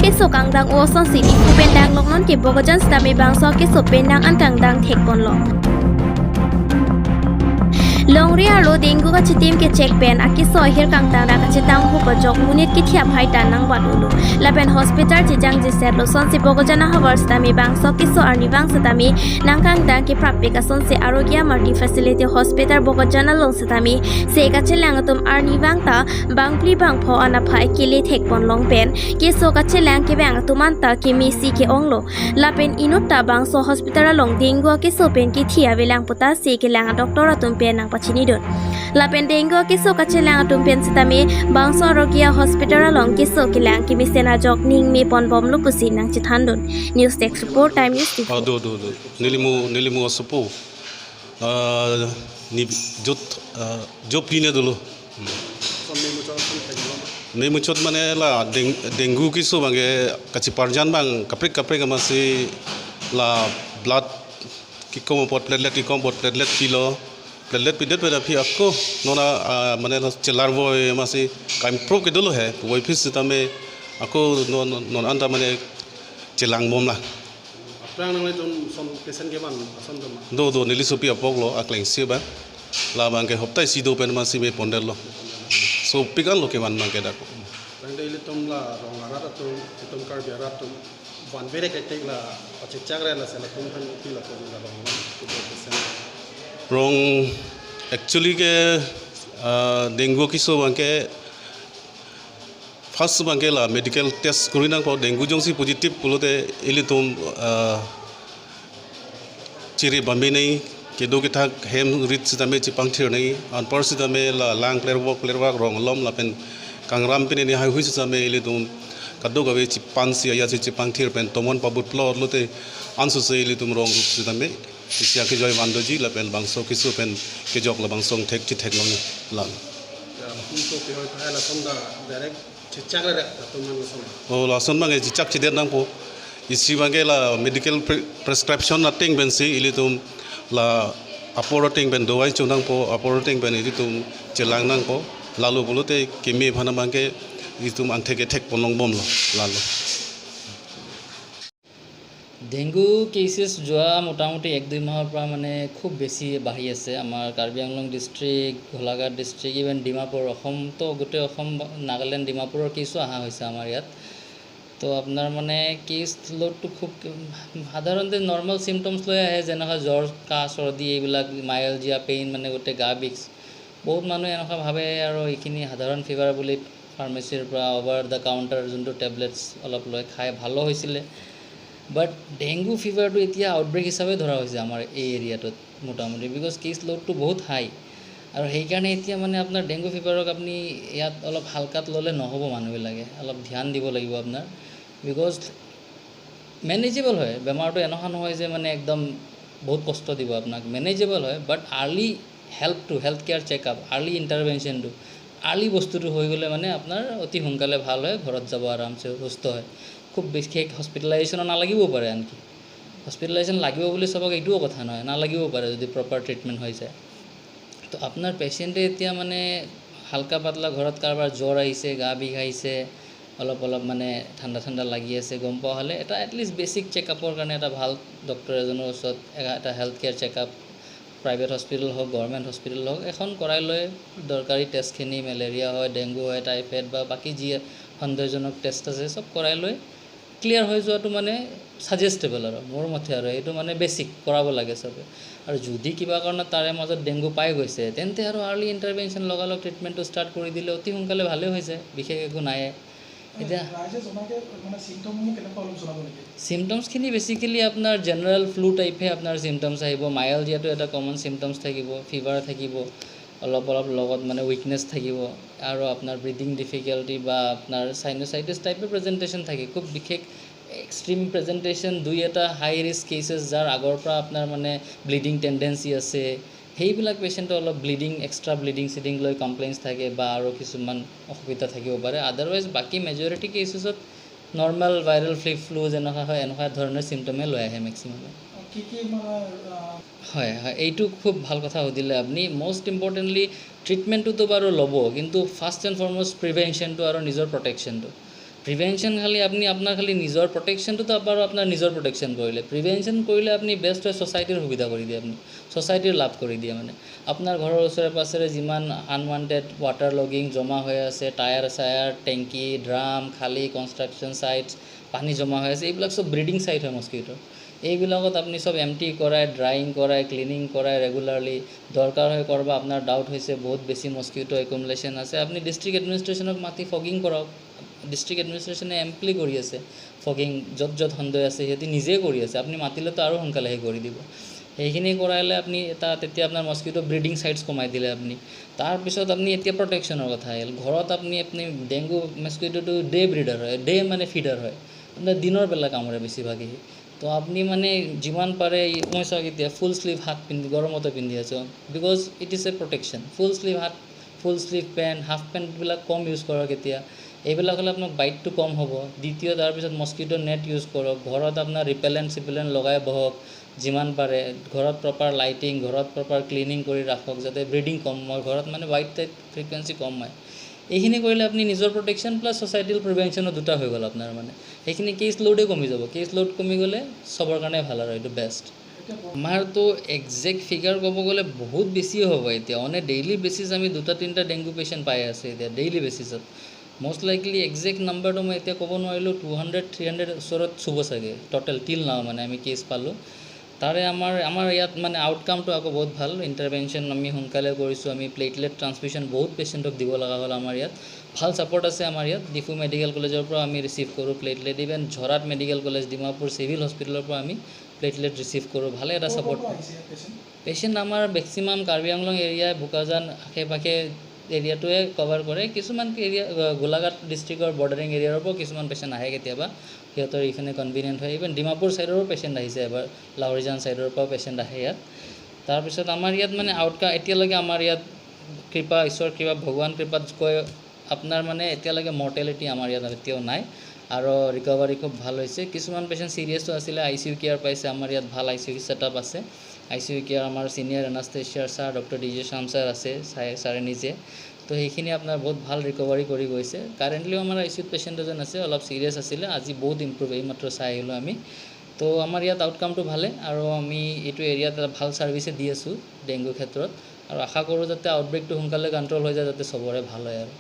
Ke so kangdang o son si ni pen dang long non ke bogojan stami bangso ke so pen dang an kangdang thek pon lo Longria lo dengu ka chitim ke check pen aki so her kang tang ra ka chitang hu ko jok munit ki thia phai ta nang bat ulu lapen hospital chi jang ji set lo son si bogojana hover stami bang so ki so arni bang satami nang kang dang ki prap pe ka son si Arogya multi facility hospital bogojana long satami se ka chilang tum arni bang ta bang pli bang pho ana phai ki le thek pon long pen ki so ka chilang ki bang tuman ta ki mi si ki ong lo lapen inut ta bang so hospital long dengu ki so pen ki thia belang puta se ki lang doctor atum pen nang pachini dun lapen dengu ki so ka chilang atum pen sitami bang so Arogya hospital long ki so ki lang ki mi sena jok ning mi pon bom lu pusi nang chithan dun. News desk report, Time News TV. Do do do nilimu nilimu asupo ni jot job pine dulu ne muchot mane la dengue kiso bange kachi parjan bang kaprik kaprik amasi la blood ki kom pot platelet ki kom pot platelet kilo platelet pidet peda phi akko nona mane la chelar voi masi kaim pro ke dulu he voi phis tame ako non non anta mane chelang bom la. Prang nang le son patient ke ban son dom. Do do nili sopi apok lo akleng si ba la bang ke hoptai si do pen ma si me ponder lo so pikan lo ke ban ma ke da ko. Prang de ile tom la rong ara to tom kar bi ara to ban bere ke tek la pache chagre la se la tom han pi la ko la rong to patient. Rong actually ke dengue ki so bang ke first bang ke la medical test kuri nang ko dengue jong si positive pulote ili tom chiri bambi nei ke do ke thak hem rit si tame chi pang thir nei an par si tame la lang clear work rong lom la pen kangram pin ni hai hui si tame ili tom kado gawe chi pan si ya chi pang thir pen tomon pabut plot lote ansu se ili tum rong rup si tame isia ke joy bandoji la pen bang so kisu pen ke jok la bang song thek chi thek long lang. Ya tum to pe hoi la son da direct che chagre la tom han son. O la son bange chi chak chi der nang po isi bange la medical prescription na ting ben si ili tum la aporo ting ben dowai chu nang po aporo ting ben ili tum chelang nang po lalu bolote kimi phana bange itum angthe ke thek ponong bom lo lalu. Dengue cases যোৱা মোটামুটি এক দুই মাহৰ পৰা মানে খুব বেছি বাঢ়ি আছে আমাৰ Karbi Anglong district, Golaghat district, even Dimapur, অসমতো গোটেই অসম, নাগালেণ্ড, ডিমাপুৰৰ কেছো অহা হৈছে আমাৰ ইয়াত। তো আপোনাৰ মানে কেছ লোডটো খুব সাধাৰণতে নৰ্মেল চিমটমছ লৈ আহে, যেনেকুৱা জ্বৰ, কাহ, চৰ্দি, এইবিলাক মায়েলজিয়া পেইন, মানে গোটেই গা বিষ। বহুত মানুহে এনেকুৱা ভাবে আৰু এইখিনি সাধাৰণ ফিভাৰ বুলি ফাৰ্মাচীৰ পৰা অভাৰ the counter যোনটো টেবলেটছ অলপ লৈ খাই ভালো হৈছিলে। বাট ডেংগু ফিভাৰটো এতিয়া আউটব্ৰেক হিচাপে ধৰা হৈছে আমাৰ এই এৰিয়াটোত মোটামুটি, because cash লোডটো বহুত হাই। আৰু সেইকাৰণে এতিয়া মানে আপোনাৰ ডেংগু ফিভাৰক আপুনি ইয়াত অলপ হালকাত ল'লে নহ'ব, মানুহবিলাকে অলপ ধ্যান দিব লাগিব আপোনাৰ, because manageable হয় বেমাৰটো। এনেকুৱা নহয় যে মানে একদম বহুত কষ্ট দিব আপোনাক, মেনেজেবল হয়। বাট আৰ্লি হেল্পটো, হেল্থ কেয়াৰ চেকআপ, আৰ্লি ইণ্টাৰভেনশ্যনটো, আৰ্লি বস্তুটো হৈ গ'লে মানে আপোনাৰ অতি সোনকালে ভাল হয়, ঘৰত যাব আৰামছে, সুস্থ হয়। খুব বিশেষ হস্পিটেলাইজেশ্যনো নালাগিবও পাৰে, আনকি হস্পিটেলাইজেশ্যন লাগিব বুলি চবক এইটোও কথা নহয়, নালাগিবও পাৰে যদি প্ৰপাৰ ট্ৰিটমেণ্ট হৈ যায়। তো আপোনাৰ পেচেণ্টে এতিয়া মানে হালকা পাতলা ঘৰত কাৰোবাৰ জ্বৰ আহিছে, গা বিষ আহিছে, অলপ অলপ মানে ঠাণ্ডা ঠাণ্ডা লাগি আছে গম পোৱা হ'লে এটা এটলিষ্ট বেছিক চেকআপৰ কাৰণে এটা ভাল ডক্টৰ এজনৰ ওচৰত এটা health care checkup, private hospital হওক, গভৰ্ণমেণ্ট হস্পিটেল হওক, এখন কৰাই লৈ দৰকাৰী টেষ্টখিনি, মেলেৰিয়া হয়, ডেংগু হয়, টাইফইড বা বাকী যি সন্দেহজনক টেষ্ট আছে চব কৰাই লৈ ক্লিয়াৰ হৈ যোৱাটো মানে ছাজেষ্টেবল আৰু মোৰ মতে। আৰু এইটো মানে বেছিক কৰাব লাগে চবে। আৰু যদি কিবা কাৰণত তাৰে মাজত ডেংগু পাই গৈছে, তেন্তে আৰু আৰ্লি ইণ্টাৰভেনশ্যন লগালগ ট্ৰিটমেণ্টটো ষ্টাৰ্ট কৰি দিলে অতি সোনকালে ভালেই হৈ যায়, বিশেষ একো নাই এতিয়া। চিমটমছখিনি বেচিকেলি আপোনাৰ জেনেৰেল ফ্লু টাইপহে আপোনাৰ চিমটমছ আহিব। মায়েলজিয়াটো এটা কমন চিমটমছ থাকিব, ফিভাৰ থাকিব, অলপ অলপ লগত মানে উইকনেছ থাকিব আৰু আপোনাৰ ব্ৰিডিং ডিফিকাল্টি বা আপোনাৰ চাইনোচাইটিছ টাইপৰ প্ৰেজেণ্টেশ্যন থাকে। খুব বিশেষ এক্সট্ৰিম প্ৰেজেণ্টেশ্যন দুই এটা হাই ৰিস্ক কেচেছ, যাৰ আগৰ পৰা আপোনাৰ মানে ব্লিডিং টেণ্ডেঞ্চি আছে, সেইবিলাক পেচেণ্টৰ অলপ ব্লিডিং, এক্সট্ৰা ব্লিডিং চিডিং লৈ কমপ্লেইনছ থাকে বা আৰু কিছুমান অসুবিধা থাকিব পাৰে। আদাৰৱাইজ বাকী মেজৰিটি কেচেছত নৰ্মেল ভাইৰেল ফ্লু যেনেকুৱা হয় এনেকুৱা ধৰণৰ চিমটমে লৈ আহে মেক্সিমামে। হয় হয়, এইটো খুব ভাল কথা সুধিলে আপুনি। মষ্ট ইম্পৰ্টেণ্টলি ট্ৰিটমেণ্টটোতো বাৰু ল'ব, কিন্তু ফাৰ্ষ্ট এণ্ড ফৰমষ্ট প্ৰিভেনশ্যনটো আৰু নিজৰ প্ৰটেকশ্যনটো। প্ৰিভেনশ্যন খালি আপুনি আপোনাৰ খালি নিজৰ প্ৰটেকশ্যনটোতো বাৰু আপোনাৰ নিজৰ প্ৰটেকশ্যন কৰিলে, প্ৰিভেনশ্যন কৰিলে আপুনি বেষ্ট হয়, ছ'চাইটিৰ সুবিধা কৰি দিয়ে, আপুনি ছ'চাইটিৰ লাভ কৰি দিয়ে। মানে আপোনাৰ ঘৰৰ ওচৰে পাঁজৰে যিমান আনৱান্টেড ৱাটাৰ লগিং জমা হৈ আছে, টায়াৰ চায়াৰ, টেংকি, ড্ৰাম, খালী কনষ্ট্ৰাকশ্যন ছাইটছ, পানী জমা হৈ আছে, এইবিলাক চব ব্ৰিডিং ছাইট হয় মস্কিটোৰ। এইবিলাকত আপুনি চব এমটি কৰাই, ড্ৰাইং কৰাই, ক্লিনিং কৰাই ৰেগুলাৰলি। দৰকাৰ হয় ক'ৰবাত আপোনাৰ ডাউট হৈছে বহুত বেছি মস্কিটো একুমুলেশ্যন আছে, আপুনি ডিষ্ট্ৰিক্ট এডমিনিষ্ট্ৰেশ্যনক মাতি ফগিং কৰক। ডিষ্ট্ৰিক্ট এডমিনিষ্ট্ৰেশ্যনে এম্পলি কৰি আছে ফগিং, য'ত য'ত সন্দেহ আছে সিহঁতি নিজে কৰি আছে, আপুনি মাতিলেতো আৰু সোনকালে সেই কৰি দিব। সেইখিনি কৰালে আপুনি এটা তেতিয়া আপোনাৰ মস্কিটো ব্ৰিডিং ছাইটছ কমাই দিলে আপুনি। তাৰপিছত আপুনি এতিয়া প্ৰটেকশ্যনৰ কথা আহিল। ঘৰত আপুনি আপুনি ডেংগু মস্কিটোটো ডে ব্ৰিডাৰ হয়, ডে মানে ফিডাৰ হয়, আপোনাৰ দিনৰ বেলা কামোৰে বেছিভাগেই। তো আপুনি মানে যিমান পাৰে, মই চাওক এতিয়া ফুল শ্লিভ হাত পিন্ধি গৰমতে পিন্ধি আছোঁ, because it is a protection. Full sleeve হাত, ফুল শ্লিভ পেণ্ট, হাফ পেণ্টবিলাক কম ইউজ কৰক এতিয়া, এইবিলাক হ'লে আপোনাৰ বাইটটো কম হ'ব। দ্বিতীয় তাৰপিছত মস্কিটো নেট ইউজ কৰক, ঘৰত আপোনাৰ ৰিপেলেণ্ট চিপেলেণ্ট লগাই বহক যিমান পাৰে, ঘৰত প্ৰপাৰ লাইটিং, ঘৰত প্ৰপাৰ ক্লিনিং কৰি ৰাখক যাতে ব্ৰিডিং কম হয় ঘৰত, মানে হোৱাইট টাইপ ফ্ৰিকুৱেঞ্চি কম হয়। এইখিনি কৰিলে আপুনি নিজৰ প্ৰটেকশ্যন প্লাছ ছ'চাইটিৰ প্ৰিভেনশ্যনো দুটা হৈ গ'ল আপোনাৰ, মানে সেইখিনি কেছ লোডেই কমি যাব। কেছ লোড কমি গ'লে চবৰ কাৰণে ভাল আৰু এইটো বেষ্ট। আমাৰতো একজেক্ট ফিগাৰ ক'ব গ'লে বহুত বেছি হ'ব এতিয়া, অন এ ডেইলি বেচিছ আমি 2-3টা ডেংগু পেচেণ্ট পাই আছোঁ এতিয়া ডেইলি বেচিছত। মষ্ট লাইকলি একজেক্ট নাম্বাৰটো মই এতিয়া ক'ব নোৱাৰিলোঁ, 200-300 ওচৰত চুব চাগে ট'টেল টিল নাও মানে আমি কেছ পালোঁ। তাৰে আমাৰ আমাৰ ইয়াত মানে আউটকামটো আকৌ বহুত ভাল, ইণ্টাৰভেনশ্যন আমি সোনকালে কৰিছোঁ, আমি প্লেটলেট ট্ৰান্সফিউশ্যন বহুত পেচেণ্টক দিব লগা হ'ল। আমাৰ ইয়াত ভাল ছাপৰ্ট আছে, আমাৰ ইয়াত ডিফু মেডিকেল কলেজৰ পৰা আমি ৰিচিভ কৰোঁ platelet, even Jorhat medical college, Dimapur civil হস্পিটেলৰ পৰা আমি প্লেটলেট ৰিচিভ কৰোঁ, ভালে এটা ছাপৰ্ট। পেচেণ্ট আমাৰ মেক্সিমাম কাৰ্বি আংলং এৰিয়াই, বোকাজান আশে পাশে এৰিয়াটোৱে কভাৰ কৰে। কিছুমান এৰিয়া গোলাঘাট ডিষ্ট্ৰিক্টৰ বৰ্ডাৰিং এৰিয়াৰ পৰাও কিছুমান পেচেণ্ট আহে কেতিয়াবা, সিহঁতৰ এইখিনি কনভিনিয়েণ্ট হয়। ইভেন ডিমাপুৰ ছাইডৰো পেচেণ্ট আহিছে এবাৰ, লাহৰিজান ছাইডৰ পৰাও পেচেণ্ট আহে ইয়াত। তাৰপিছত আমাৰ ইয়াত মানে আউটকাম এতিয়ালৈকে আমাৰ ইয়াত কৃপা, ঈশ্বৰ কৃপা, ভগৱান কৃপাত কৈ আপোনাৰ মানে এতিয়ালৈকে মৰ্টেলিটি আমাৰ ইয়াত এতিয়াও নাই আৰু ৰিকভাৰী খুব ভাল হৈছে। কিছুমান পেচেণ্ট চিৰিয়াছো আছিলে, ICU care পাইছে, আমাৰ ইয়াত ভাল ICU setup আছে। ICU care আমাৰ ছিনিয়ৰ এনাস্থেচিয়াৰ sir doctor D J Shyam sir আছে, ছাৰে নিজে, তো সেইখিনি আপোনাৰ বহুত ভাল ৰিকভাৰী কৰি গৈছে। কাৰেণ্টলিও আমাৰ ICUত পেচেণ্ট এজন আছে, অলপ চিৰিয়াছ আছিলে, আজি বহুত ইম্প্ৰুভ, এইমাত্ৰ চাই আহিলোঁ আমি। তো আমাৰ ইয়াত আউটকামটো ভালে আৰু আমি এইটো এৰিয়াত এটা ভাল ছাৰ্ভিচে দি আছোঁ ডেংগু ক্ষেত্ৰত, আৰু আশা কৰোঁ যাতে আউটব্ৰেকটো সোনকালে কণ্ট্ৰল হৈ যায়, যাতে চবৰে ভাল হয় আৰু।